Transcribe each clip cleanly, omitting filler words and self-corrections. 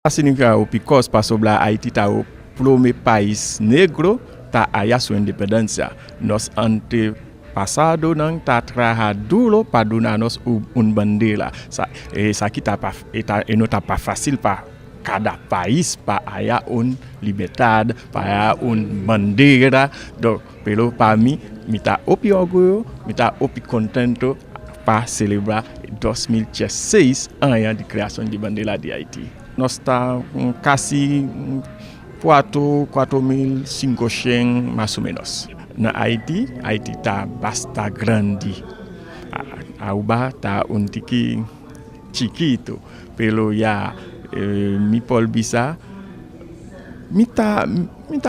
Significa hopi cos pasobra Haiti ta e prome pais negro ta haya su independencia. Nos antepasadonan ta traha duro pa duna nos un bandera. Esaki ta pa e no ta pa facil pa cada pais pa haya un libertad, pa haya un bandera. Pero pa mi, mi ta hopi orguyo, mi ta hopi contento pa celebra 2016 aña di creacion di bandera di Haiti. Nos ta casi 4, 4500 mas o menos. Na Haiti, Haiti ta basta grandi. Aruba ta un tiki chikito, pero ya mi por bisa, mi ta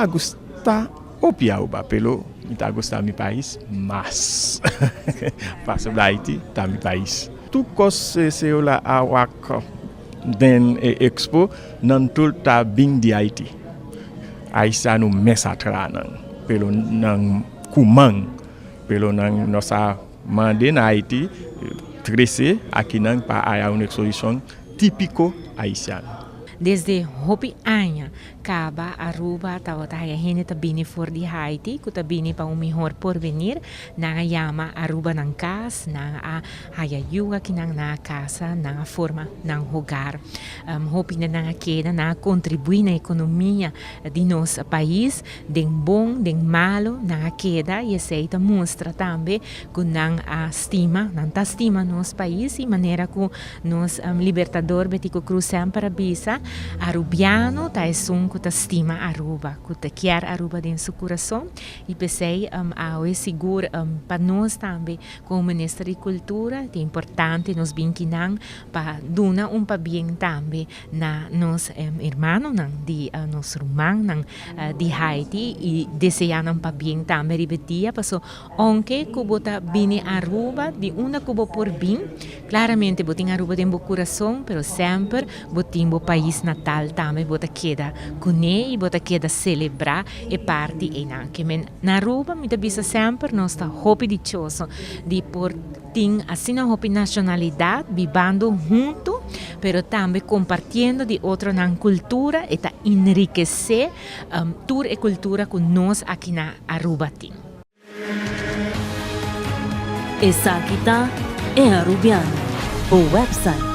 gusta hopi Aruba, pero mi ta gusta mi pais mas. Pasobra Haiti ta mi pais. Tur cos se la a wak den expo nan tur ta bin di Haiti. Haitiano mes a traha nan, pero nan cu man, pero nan nos a mande na Haiti trece aki nan pa haya un exposicion tipico haitiano. Desde hopi aña caba Aruba tabata haya hende ta bini for di Haiti, cu ta bini pa un mihor porvenir. Nan a yama Aruba nan cas, nan a haya yiu aki nan, nan a casa, nan a forma nan hogar. Hopi nan a keda, nan a contribui na economia di nos pais, den bon, den malo, nan a keda y esey ta mustra tambe cu nan a stima, nan ta stima nos pais y manera cu nos libertador Betico Croes semper a bisa, Arubiano ta esun cu ta stima Aruba, cu ta kier Aruba den su curason y p'esey awe sigur pa nos tambe como Minister di Cultura, ta importante nos bin kinan pa duna un pabien tambe na nos hermanonan di nos rumannan di Haiti y desea nan pabien tambe riba e dia paso aunke cu bo ta bini Aruba di unda cu bo por bin, claramente bo tin Aruba den bo curason, pero semper bo tin bo pais natal tambe, bo ta keda cune y bo ta keda celebra e parti einan. Ke men na Aruba mi ta bisa semper nos ta hopi dichoso di por tin asina hopi nacionalidad bibando hunto, pero tambe compartiendo di otronan cultura e ta enriquece tur e cultura cu nos aki na Aruba tin. Esaki ta E Arubiano, e website.